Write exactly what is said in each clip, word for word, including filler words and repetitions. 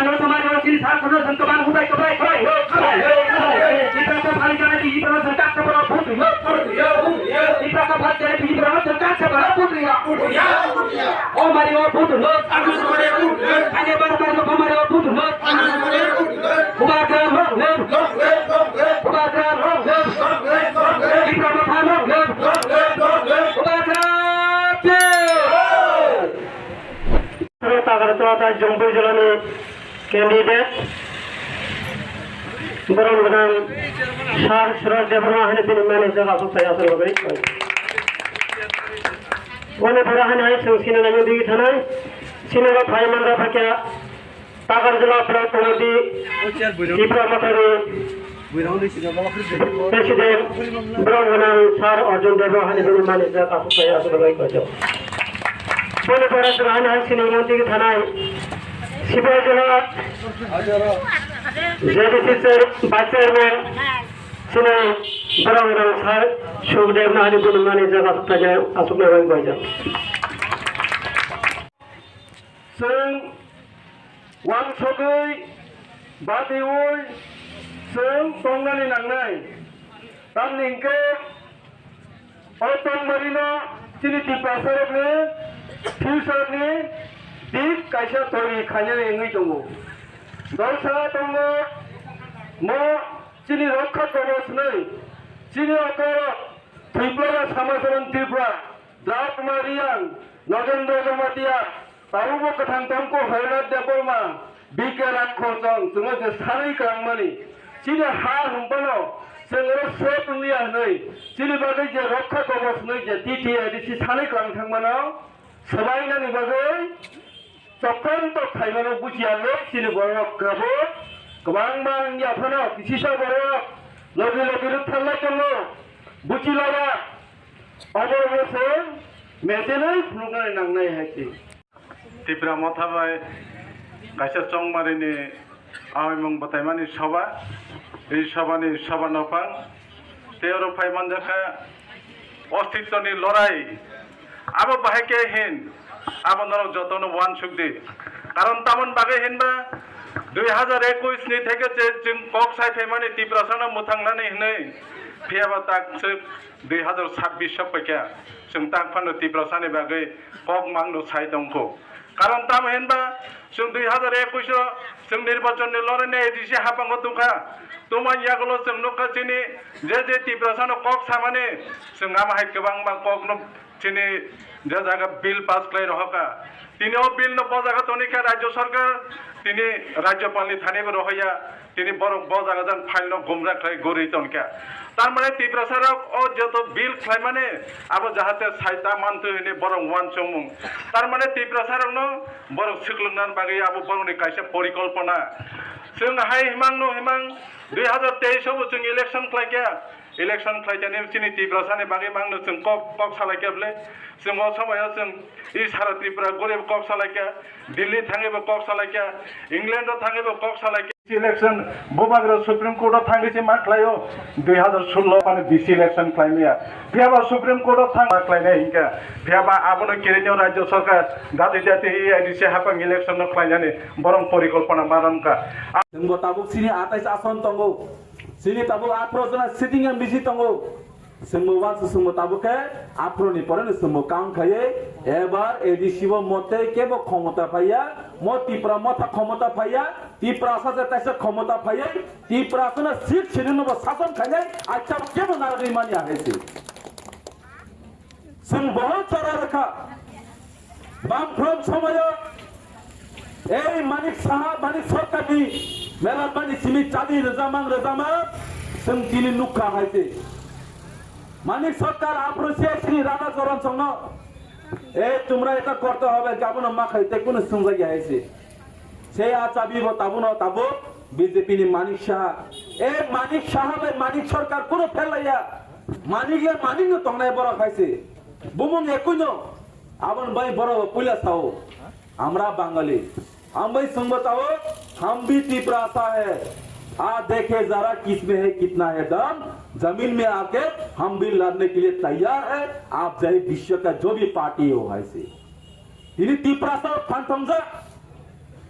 Ano tomar yo chini sar kono jeng kebang hubai kebai kebai. Ipra ko phali jana di ipra jeng kak sebara putri. Ipra ko phali jana di ipra jeng kak sebara putri. O mari o putri. Ane bar bar ko mari o putri. Hubagra long live. Hubagra long live. Ipra ko phali long live. Hubagra. Takarjala tai Jompu jilani candidate borom gwnang Sir Suraj Debbarma hai bini manager aswk thai aswk bagwi. Boni pore hai hai chwng sini nangwi digi thanai sini rok phai manra phakya Takarjala Block Committee Tipra Mothani President borok gwnang Sir Arjun Debbarma hai bini manager aswk thai aswk bagwi. Boni pore chwng hai hai sini nangwi digi thanai Sipaijala J D C chair, Vice Chairman, sini borok rok Sir Sukdev Nahani bini manager aswk thai aswk nai bai baijak. Chwng wansogwi badiwi chwng tongnani nangnai. Tamni hwnkhe o tongmarino chini Tiprasarokni future-ni dik kaisa toiri khainani wngwi tongo. Dolsa tongo mo chini Rokha Kobos hwnwi, chini okorok Tripura Samacharan Tripura, Drap Kumar Reang, Nagendra Jamatia, tabukbo kwthang tongkho Harnath Debbarma, B K Rangkhol chwng chwngno je sanwi kwrwngmani. Chini ha hwnphano chwng oro safe wngya hwnwi chini bagwi je Rokha Kobos hwnwi je T T A D C sanwi kwrwng thangmano swbainani bagwi chokronto khaimano bujiya le chini borok kwbo kwbangma wngya phano kisisa borok logi logi rwktharlai tongo bujilaya. Oborogno se mesenai phunuknani nangnai hai se. Tipra Motha bai kaisa chongmarini aoimung bwtaimani soba, tei sobani soba nophang, tei oro phai manjakha ostitwni lorai. Abo bahai khe hin, abo norok jotono uansuk di. Karon tamoni bagwi hinba, dui hazar ekush ni theke je chwng kok sai phaimani Tiprasano mwthangnani hinwi, phiyaba tak swk dui hazar sabbish sok paikha, chwng tak phano Tiprasani bagwi kok mangno sai tongkho. Karon tamo hinba chwng dui hazar ekush o chwng nirbachon ni loraina A D C haphango tongkha. Tongmani yagulo chwng nukha chini je je Tiprasano kok samani chwng amo hai kwbangma kokno chini je jaga bill pass khlai rohorkha. Tini o bill no bo jaga tonikha Rajya Sarkar, tini Rajyapal ni thani bo rohoya, tini borok bo jaga jan file no gumra khlai guri tonkha. Tar mane Tiprasa rok o joto bill khlai mani abo jahate saita mantwi hini borok uansukmung. Tar mane Tiprasa rok no borok swklwng nani bagwi abo borok ni kaisa porikolpona. Chwng hai himang no himang dui hazar teis o bo chwng election khlai kha. Election khlai tani chini Tiprasa ni bagwi mangno chwng kok, kok salai khe bwle. Chwng o somoi o chwng i sara Tripura gori bo kok salai kha, Delhi thangwi bo kok salai kha, England o thangwi bo kok salai kha. Election bubagra Supreme Court o thangwi se ma khlai o, dui hazar sullo mane D C election khlai maya. Phiya ba Supreme Court o thang ma khlai nai hinkha. Phiya ba abono kirinyo Rajya Sarkar dati dati A I D C hapang election no khlai nani borong porikolpona ma ram kha. Chwng bo tabuk chini atais ason tongo. Chini tabuk aphro jona sitting M D C tongo. Chwngbo uansuk chwngbo tabuk khe aphro ni pore no chwngbo count khaiwi ebar A D C bo motei kebo khomota phaiya, mo Tipra motha khomota phaiya, Tiprasa se taisa khomota phaiwi Tiprasa no seat sini no bo sason khainai acha kebo narwgwi manya hai se. Chwng bohor chara rwkha. Bamfront somoyo ei Manik Saha, Manik Sarkarni melarmani simi chadi rwjamang rwjama chwng tini nukha hai se. Manik Sarkar aphuru se sini Radha Charan songno, "Ei, tumra eta korte hobe," gabono ma khai te kunu swngjak ya hai se. Sei achabi bo tabuno tabuk B J P ni Manik Saha. E Manik Saha bai Manik Sarkar kunu phelaiya. Manik le Manik no tongnai borok hai se. Bumung ekui no. Abon bai borok bo puila sao. Amra Bangali. Ambai sungbo tao, "Hum bhi Tiprasa hai. Aa dekhe zara kisme hai kitna hai dam. Zameen mein aake hum bhi ladne ke liye taiyar hai. Aap chahe bishwa ka jo bhi party ho," hai se. Tini Tiprasa phanthomjak.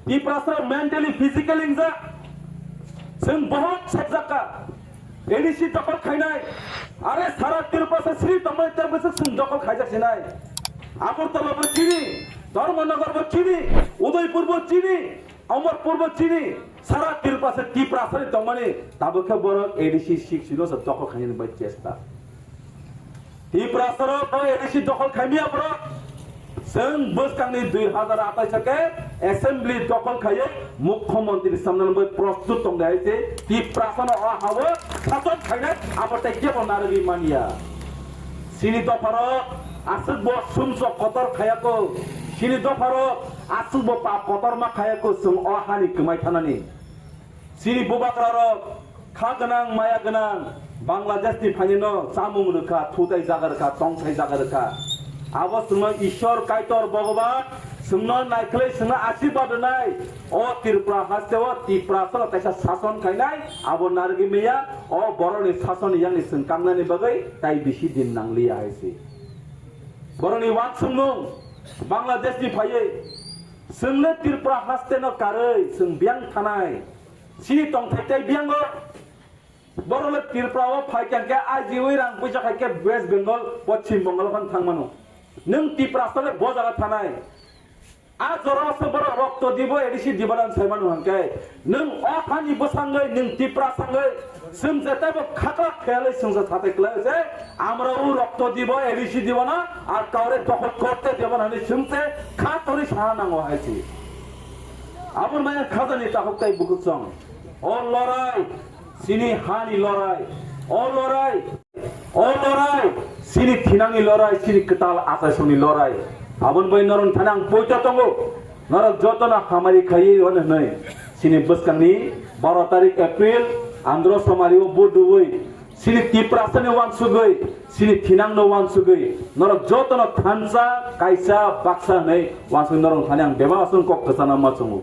Tiprasa mentally, physically ingjak. Chwng bohot sokjak kha. A D C dokhol khainai. Are sara Tiprasa sri tongmani tei bwswk chwng dokhol khaijak sinai. Agartala bo chini, Dharmanagar bo chini, Udaipur bo chini, Amarpur bo chini. Sara Tiprasa, Tiprasa ni tongmani tabuk khe borok A D C six no se dokhol khainani bai chesta. Tiprasarok no A D C dokhol khaimiya borok. Chwng bwskangni dui hazar atais khe assembly dokhol khaiwi mukhyamantri samnani bai prostut tongdi hai se Tiprasano o hao sason khainai abo tei kebo narwgwi manya. Chini dopharok aswk bo sumsok kotor khayako. Chini dopharok aswk bo pap kotor ma khayako chwng o hani kwmai thanani. Chini bubagrarok kha gwnang, maya gwnang, Bangladesh ni phainino chamung rwkha, thutai jaga rwkha, tongthai jaga rwkha. Abo chwngno Ishwar Kaitor Bhogoban chwngno naikhwlwi chwngno ashirbad rwnai. O Tripura haste o Tiprasano kaisa sason khainai, abo narwgwi maya, o borokni sasonni yakni chwng kangnani bagwi tai bisi din nangliya hai se. Borokni uansukmung Bangladesh ni phaiwi chwngno Tripura haste no karwi chwng biyang thanai. Chini tongthai tei biyango borok le Tripura o phai khe, khe ajiwi rang puisa khai khe West Bengal, Poschim Bengal o phano thang mano. Nwng Tiprasa le bo jaga thanai. A jora o se borok rokto dibo A D C dibo dan sai mano hwnkhe. Nwng o hani bwsangwi, nwng Tiprasa wngwi, chwng je teibo khaklak khayalwi chwng se sathai kwlai se, amra o rokto dibo A D C dibo na, ar kaure dokhol korte dibo na hwnwi chwng se kha torwi sana nango hai se. Aboni maya khajani takhuk tai bukuchong. O lorai, chini hani lorai. O lorai, o lorai, chini thinangni lorai, chini kwtal achaisongni lorai. Aboni bai norok thani ang poito tongo. Norok jotono hamari khaiwi hwnwi hwnwi. Chini bwskangni baro tarik April, Andhra Somari o vote rwwi. Chini Tiprasani wansugwi, chini thinangno wansugwi. Norok jotono thansa, kaisa, baksa hwnwi wansugwi norok thani ang bebak aswk kok kwchana ma chwngo.